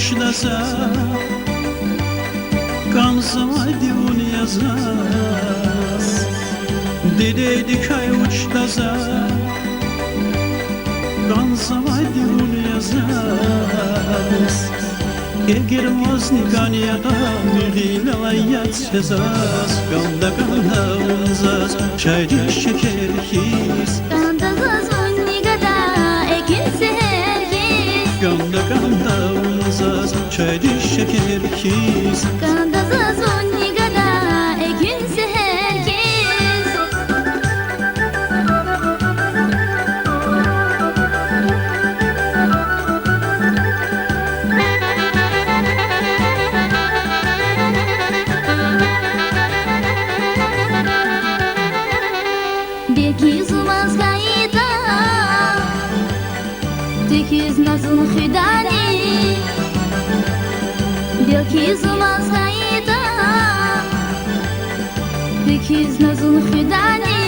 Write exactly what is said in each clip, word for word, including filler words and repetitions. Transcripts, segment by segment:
Вучда за кӀанзавайди вун я заз, дидедикай вучда за кӀанзавайди вун я заз. Эгер вазни кӀан ятӀа, гъилелай яд це заз, кӀанда-кӀанда вун заз чайдиз шекер хьиз. КӀанда заз вун ни гада экуьн сегьер хьиз. КӀанда-кӀанда вун заз чайдиз шекер хьиз. КӀанда заз вун ни гада экуьн сегьер хьиз. Белки зун ваз гайитӀа, туькӀуьриз на зун хуьдани. Белки зун ваз гайитӀа, туькӀуьриз на зун хуьдани.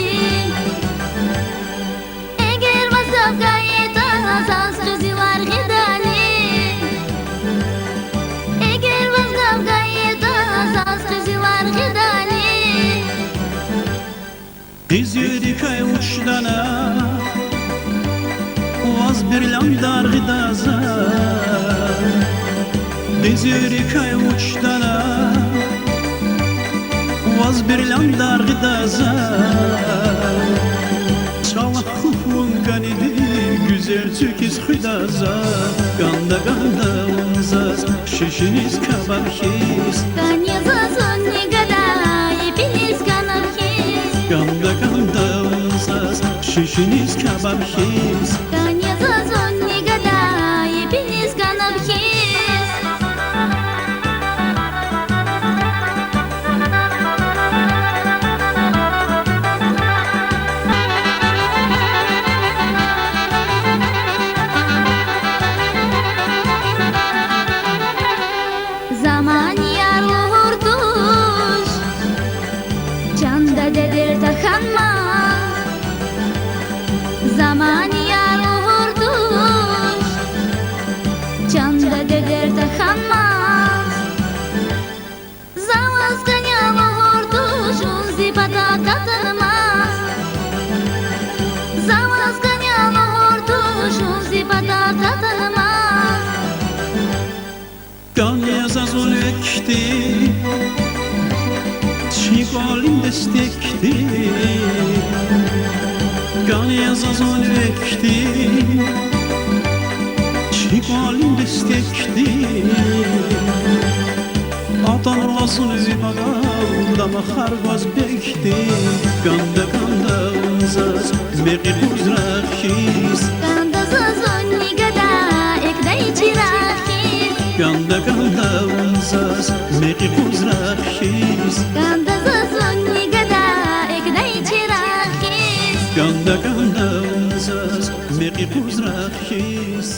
Эгер ваз гаф гайитӀа, заз къизилар гъидани. Эгер ваз гаф гайитӀа, заз къизилар гъидани. Къизилрикай вучдани ваз бирландар гъида за. Къизилрикай вучдани ваз бирландар гъида за. ЧӀалахъ хьухь вун кӀаниди, гуьзел цуькиз хуьда за. КӀанда-кӀанда вун заз шишиниз кабаб хьиз. КӀан я заз вун ни гада ипиниз ганаб хьиз. КӀанда-кӀанда вун заз шишиниз кабаб хьиз. КӀан я заз вун ни гада ипиниз ганаб хьиз. За манияр лугьур туш, чанда дедер тахьанмаз. За манияр лугьур туш, чанда дедер тахьанмаз. За ваз кӀан я лугьур туш, вун зи патав татанмаз. За ваз кӀан я лугьур туш, вун зи патав татанмаз. КӀан я заз вун векди, чи кӀвалин дестекди. КӀан я заз вун векди, чи кӀвалин дестекди. Атанва зун ви патав, дамахар ваз бекди. КӀанда-кӀанда вун заз мекь-юкъуз рагъ хьиз. КӀанда заз вун ни гада экуьдай чирагъ хьиз. КӀанда-кӀанда вун заз мекь-юкъуз рагъ хьиз. КӀанда заз вун ни гада экуьдай чирагъ хьиз. КӀанда-кӀанда вун заз мекь-юкъуз рагъ хьиз.